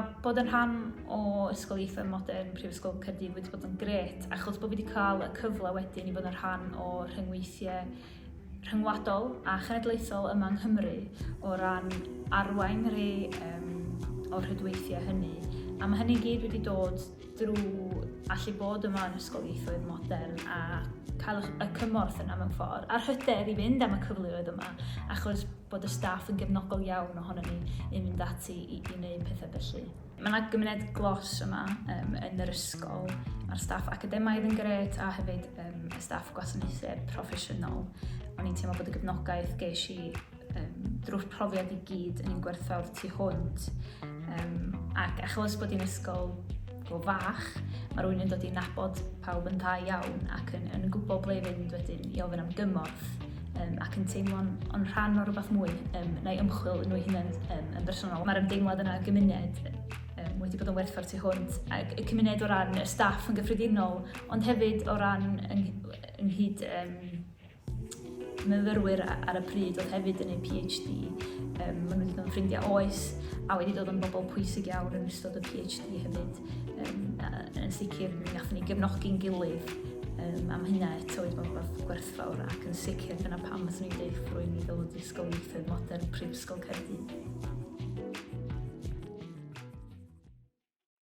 Mae bod yn rhan o Ysgol Ieithoedd Modern Prifysgol Caerdydd wedi bod yn grêt achos bod fi wedi cael y cyfle wedyn i fod yn rhan o rhyngweithiau rhyngwladol a chenedlaethol yma yng Nghymru o ran arwain rhai um, o'r rhwydweithiau hynny. A mae hynny gyd wedi dod drwy allu bod yma yn Ysgol Ieithoedd Modern a cael y cymorth yna mewn ffordd, a'r hyder i fynd am y cyfleoedd yma, achos bod y staff yn gefnogol iawn ohono ni i mynd ati i, i wneud pethau felly. Mae yna gymuned glos yma um, yn yr ysgol. Mae'r staff academaidd yn gret a hefyd um, y staff gwasanaethau proffesiynol. O'n i'n teimlo bod y gefnogaeth ges i um, drwy'r profiad i gyd yn un gwerthfawr tu hwnt. Um, ac achos bod hi'n ysgol go fach, mae rhywun yn dod i nabod pawb yn dda iawn ac yn, yn gwybod ble i fynd wedyn i ofyn am gymorth um, ac yn teimlo'n on rhan o rhywbeth mwy um, neu ymchwil nhw hunain um, yn bersonol. Mae'r ymdeimlad yna gymuned um, wedi bod yn werthfawr tu hwnt ac y cymuned o ran y staff yn gyffredinol ond hefyd o ran ynghyd um, myfyrwyr ar y pryd oedd hefyd yn ei PhD. Um, maen nhw wedi dod yn ffrindiau oes a wedi dod yn bobl pwysig iawn yn ystod y PhD hefyd. Um, yn sicr, mi nathon ni gefnogi'n gilydd um, a mae hynna eto wedi bod yn rhywbeth gwerthfawr ac yn sicr dyna pam nathon ni deud rwy'n i ddod i Ysgol Ieithoedd Modern Prifysgol Caerdydd.